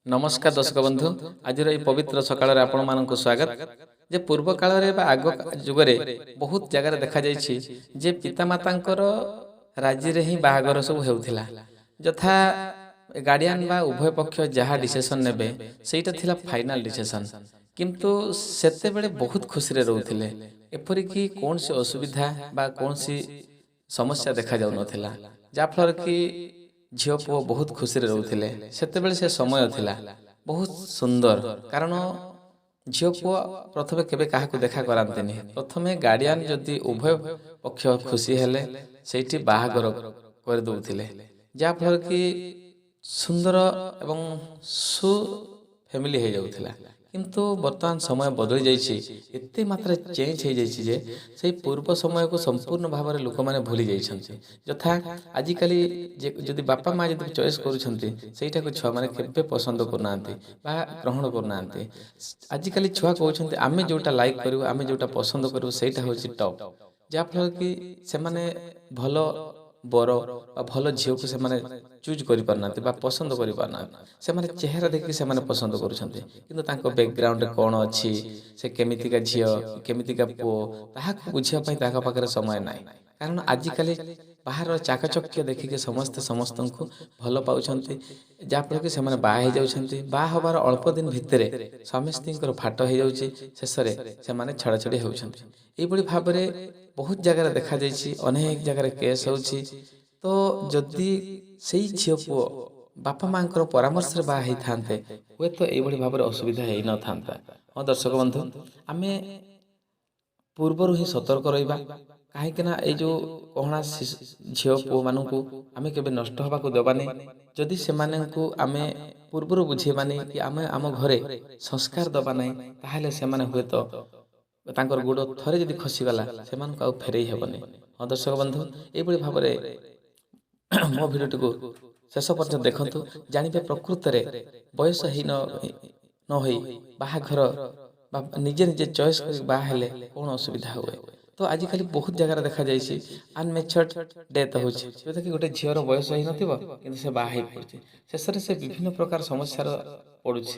ନମସ୍କାର ଦର୍ଶକ ବନ୍ଧୁ, ଆଜିର ଏହି ପବିତ୍ର ସକାଳରେ ଆପଣମାନଙ୍କୁ ସ୍ୱାଗତ ଯେ ପୂର୍ବ କାଳରେ ବା ଆଗ ଯୁଗରେ ବହୁତ ଜାଗାରେ ଦେଖାଯାଇଛି ଯେ ପିତାମାତାଙ୍କର ରାଜିରେ ହିଁ ବାହାଘର ସବୁ ହେଉଥିଲା। ଯଥା ଗାର୍ଡ଼ିଆନ୍ ବା ଉଭୟ ପକ୍ଷ ଯାହା ଡିସିସନ୍ ନେବେ, ସେଇଟା ଥିଲା ଫାଇନାଲ୍ ଡିସିସନ୍। କିନ୍ତୁ ସେତେବେଳେ ବହୁତ ଖୁସିରେ ରହୁଥିଲେ। ଏପରିକି କୌଣସି ଅସୁବିଧା ବା କୌଣସି ସମସ୍ୟା ଦେଖାଯାଉନଥିଲା, ଯାହାଫଳରେ କି ଝିଅ ପୁଅ ବହୁତ ଖୁସିରେ ରହୁଥିଲେ। ସେତେବେଳେ ସେ ସମୟ ଥିଲା ବହୁତ ସୁନ୍ଦର, କାରଣ ଝିଅ ପୁଅ ପ୍ରଥମେ କେବେ କାହାକୁ ଦେଖା କରାନ୍ତିନି। ପ୍ରଥମେ ଗାର୍ଡ଼ିଆନ୍ ଯଦି ଉଭୟ ପକ୍ଷ ଖୁସି ହେଲେ, ସେଇଠି ବାହାଘର କରିଦେଉଥିଲେ, ଯାହାଫଳରେ କି ସୁନ୍ଦର ଏବଂ ସୁ ଫ୍ୟାମିଲି ହେଇଯାଉଥିଲା। କିନ୍ତୁ ବର୍ତ୍ତମାନ ସମୟ ବଦଳି ଯାଇଛି, ଏତେ ମାତ୍ରାରେ ଚେଞ୍ଜ ହେଇଯାଇଛି ଯେ ସେଇ ପୂର୍ବ ସମୟକୁ ସମ୍ପୂର୍ଣ୍ଣ ଭାବରେ ଲୋକମାନେ ଭୁଲି ଯାଇଛନ୍ତି। ଯଥା ଆଜିକାଲି ଯେ ଯଦି ବାପା ମା ଯଦି ଚଏସ୍ କରୁଛନ୍ତି, ସେଇଟାକୁ ଛୁଆମାନେ କେବେ ପସନ୍ଦ କରୁନାହାନ୍ତି ବା ଗ୍ରହଣ କରୁନାହାନ୍ତି। ଆଜିକାଲି ଛୁଆ କହୁଛନ୍ତି, ଆମେ ଯେଉଁଟା ଲାଇକ୍ କରିବୁ, ଆମେ ଯେଉଁଟା ପସନ୍ଦ କରିବୁ, ସେଇଟା ହେଉଛି ଟପ୍। ଯାହାଫଳରେ କି ସେମାନେ ଭଲ ବର ବା ଭଲ ଝିଅକୁ ସେମାନେ ଚୁଜ୍ କରିପାରୁନାହାନ୍ତି ବା ପସନ୍ଦ କରିପାରୁନାହାନ୍ତି। ସେମାନେ ଚେହେରା ଦେଖିକି ସେମାନେ ପସନ୍ଦ କରୁଛନ୍ତି, କିନ୍ତୁ ତାଙ୍କ ବ୍ୟାକଗ୍ରାଉଣ୍ଡରେ କ'ଣ ଅଛି, ସେ କେମିତିକା ଝିଅ, କେମିତିକା ପୁଅ, ତାହାକୁ ବୁଝିବା ପାଇଁ ତାଙ୍କ ପାଖରେ ସମୟ ନାହିଁ। କାରଣ ଆଜିକାଲି ବାହାରର ଚାକଚକ୍ୟ ଦେଖିକି ସମସ୍ତେ ସମସ୍ତଙ୍କୁ ଭଲ ପାଉଛନ୍ତି, ଯାହାଫଳରେ କି ସେମାନେ ବାହା ହେଇଯାଉଛନ୍ତି। ବାହା ହେବାର ଅଳ୍ପ ଦିନ ଭିତରେ ସ୍ୱାମୀ ସ୍ତ୍ରୀଙ୍କର ଫାଟ ହେଇଯାଉଛି, ଶେଷରେ ସେମାନେ ଛଡ଼ାଛଡ଼ି ହେଉଛନ୍ତି। ଏଇଭଳି ଭାବରେ ବହୁତ ଜାଗାରେ ଦେଖାଯାଇଛି, ଅନେକ ଜାଗାରେ କେସ୍ ହେଉଛି। ତ ଯଦି ସେଇ ଝିଅ ପୁଅ ବାପା ମାଆଙ୍କର ପରାମର୍ଶରେ ବାହା ହେଇଥାନ୍ତେ, ହୁଏତ ଏଇଭଳି ଭାବରେ ଅସୁବିଧା ହେଇନଥାନ୍ତା। ହଁ ଦର୍ଶକ ବନ୍ଧୁ, ଆମେ ପୂର୍ବରୁ ହିଁ ସତର୍କ ରହିବା, କାହିଁକି ନା ଏଇ ଯେଉଁ କହଣା ଝିଅ ପୁଅମାନଙ୍କୁ ଆମେ କେବେ ନଷ୍ଟ ହେବାକୁ ଦେବାନି। ଯଦି ସେମାନଙ୍କୁ ଆମେ ପୂର୍ବରୁ ବୁଝେଇବାନି କି ଆମେ ଆମ ଘରେ ସଂସ୍କାର ଦେବା ନାହିଁ, ତାହେଲେ ସେମାନେ ହୁଏତ ତାଙ୍କର ଗୋଡ଼ ଥରେ ଯଦି ଖସିଗଲା, ସେମାନଙ୍କୁ ଆଉ ଫେରେଇ ହେବନି। ହଁ ଦର୍ଶକ ବନ୍ଧୁ, ଏଇଭଳି ଭାବରେ ମୋ ଭିଡ଼ିଓଟିକୁ ଶେଷ ପର୍ଯ୍ୟନ୍ତ ଦେଖନ୍ତୁ, ଜାଣିବେ ପ୍ରକୃତରେ ବୟସ ହେଇ ନ ହୋଇ ବାହାଘର ବା ନିଜେ ନିଜେ ଚଏସ୍ କରି ବାହା ହେଲେ କ'ଣ ଅସୁବିଧା ହୁଏ। ତ ଆଜିକାଲି ବହୁତ ଜାଗାରେ ଦେଖାଯାଇଛି, ଅନମେଚର୍ଡ ଡେଥ୍ ହେଉଛି, ଯେଉଁଟାକି ଗୋଟେ ଝିଅର ବୟସ ହେଇନଥିବ, କିନ୍ତୁ ସେ ବାହା ହେଇପଡ଼ୁଛି। ଶେଷରେ ସେ ବିଭିନ୍ନ ପ୍ରକାର ସମସ୍ୟାର ପଡ଼ୁଛି।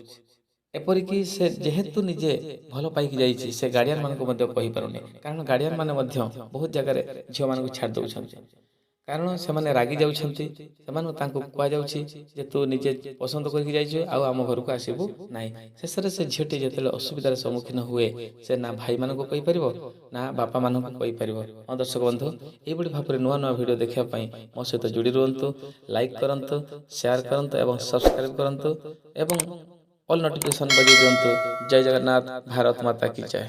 ଏପରିକି ସେ ଯେହେତୁ ନିଜେ ଭଲ ପାଇକି ଯାଇଛି, ସେ ଗାର୍ଡ଼ିଆନ୍ ମାନଙ୍କୁ ମଧ୍ୟ କହିପାରୁନି, କାରଣ ଗାର୍ଡ଼ିଆନ୍ ମାନେ ମଧ୍ୟ ବହୁତ ଜାଗାରେ ଝିଅମାନଙ୍କୁ ଛାଡ଼ି ଦେଉଛନ୍ତି, କାରଣ ସେମାନେ ରାଗି ଯାଉଛନ୍ତି। ସେମାନଙ୍କୁ ତାଙ୍କୁ କୁହାଯାଉଛି ଯେ ତୁ ନିଜେ ପସନ୍ଦ କରିକି ଯାଇଛୁ, ଆଉ ଆମ ଘରକୁ ଆସିବୁ ନାହିଁ। ଶେଷରେ ସେ ଝିଅଟି ଯେତେବେଳେ ଅସୁବିଧାର ସମ୍ମୁଖୀନ ହୁଏ, ସେ ନା ଭାଇମାନଙ୍କୁ କହିପାରିବ, ନା ବାପାମାନଙ୍କୁ କହିପାରିବ। ହଁ ଦର୍ଶକ ବନ୍ଧୁ, ଏଇଭଳି ଭାବରେ ନୂଆ ନୂଆ ଭିଡ଼ିଓ ଦେଖିବା ପାଇଁ ମୋ ସହିତ ଯୋଡ଼ି ରୁହନ୍ତୁ। ଲାଇକ୍ କରନ୍ତୁ, ସେୟାର କରନ୍ତୁ ଏବଂ ସବସ୍କ୍ରାଇବ୍ କରନ୍ତୁ ଏବଂ ଅଲ୍ ନୋଟିଫିକେସନ୍ ବଜାଇ ଦିଅନ୍ତୁ। ଜୟ ଜଗନ୍ନାଥ, ଭାରତ ମାତା କି ଜୟ।